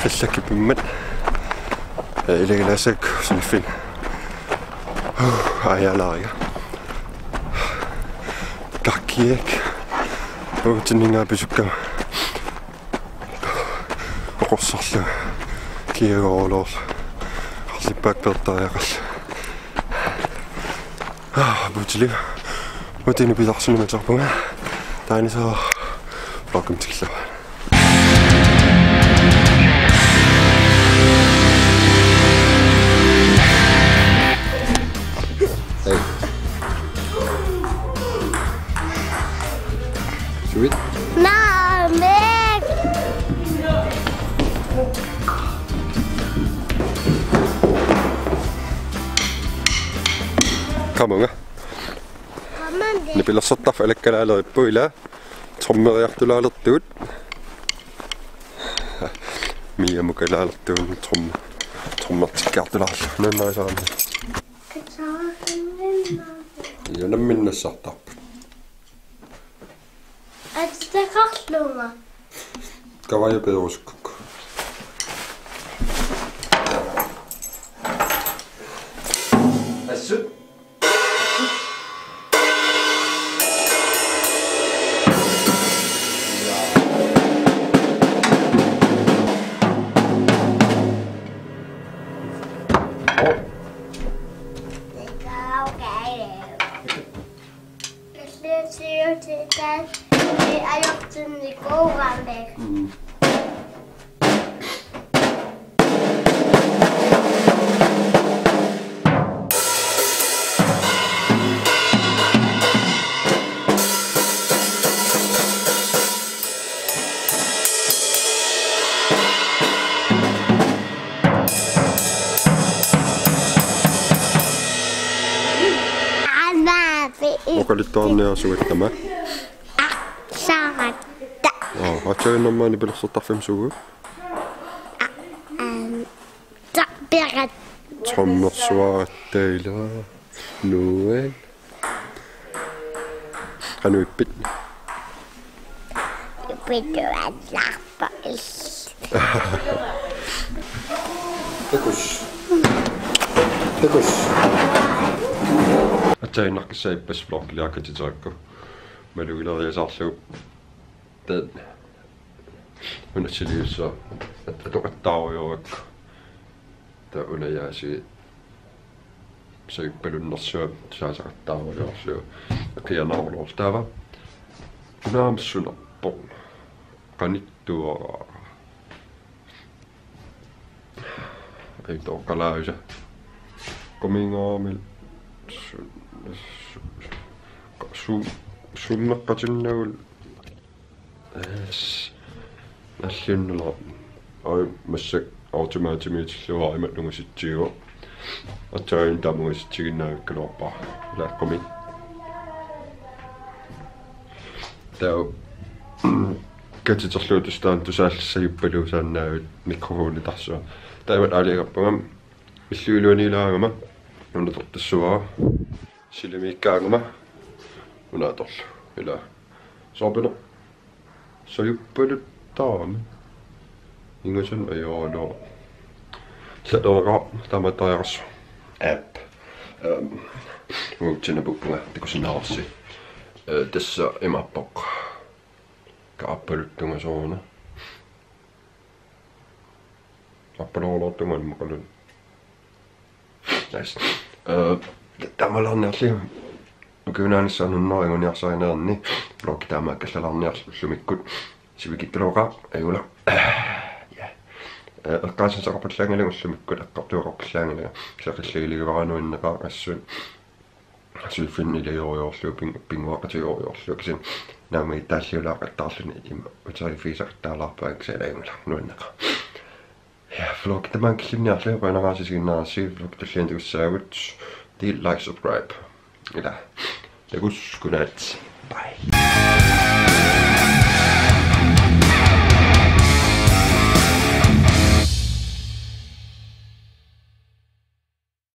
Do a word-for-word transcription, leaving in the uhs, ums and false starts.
Fallakipimmat. Ilagilaassagakku suliffin. Aajalaariga. Kakkiak. Uutsinningaa pisukkama. Oqorsorlu. Kiagoorloorlu. Qarlippaak peertariaqarlu. Ah, butili. Uutini pilarsunni matarpunga. Taaniso. Vlogim tikillugu. Hey. Sweet. Naamik. Qamunga. Qamunga. Nipilersortarfik alakkalaalerippoq ila. Trommeriartulaalertugut. Miamukalaalertugut trom-, trommertikkiartulaarlugu. Nuannarisarami. Ila namminneq nassartarput. Atseqarlunga. Kavaja peerusukkukku. Assut. Oqaluttuarniarsugattama. Saaratta. Aa, aatsaannguaq nipilersortarfimmi suugut? Am, tappirat. Trommersuaratta ila. Nuan. Qanoq ippit? Pituallarpa il. Takuss. Takuss. Aatsaannguaq kissaappassi vlogiliaqatitarakku. Malugileriasaarlugu. Taanna. Una siliussaa. At-, atoqattaarujoorukku. Taava una jaasi. Sajuppalunnersuaq tusaasaqattaarujoorlugu. Qianaaruloorlu taava. Unaamsunarpoq. Qanittuara. Aitoqalaisa. Qumingaarami su-, su-, su-, sunneqqatinnagul. Yes. Nalliunnerlunga. Oj, massakkut automatimiitillugu imatut ungasitsigivoq. Aatsaat taama ungasitsiginnaavikkaluarpara. Ilaaqqumi. Taava. Katiterlugu tusaassaaq tusaallissagippaluu saannaavit mikrofonitarsuaq. Taava aalajangerpunga. Illup iluaniilaarama. Una tortassuara. Silimiikkaangama. Una atorlugu. Ila. Soorpineq. Sajuppaluttaarami. Ingasan ajoraluaq. Satoraqaaq taamattariaqarsoq. Aap. Ehm. Uagutsinnut puuppunga takusinnaavarsi. Eh, tassa imaappoq. Kaappaluttunga sooruna. Appaloorloortunga immaqalu. Nice. Eh, ta-, taamalaarniarli. Ukiunaanissaq nunnerunguniarsarineerni. Vloggi taama kallalaarniarlugu ullumikkut. Sivikittuloqaaq, ajula. Ja. Eh, eqqaasasaqarpallaanngilanga ullumikkut, eqqartuaqarpallaanngilanga. Seqilligiligivara nuanneqaaq assut. Suliffimmi ilagiuarlugu ping-, pinnguaqatigiuarlugu kisianni naammagittaalliulaaqattaarluni ima uteriiffisaqattaalaarpaa kisianni ajunngilaq nuanneqaaq. Ja, vlog tamaanga killinniarlugu, qujanaq isiginnaarassi, vlog tulliani takussaagut. Del, like, subscribe. Ila. Takuss, godnat. Bye.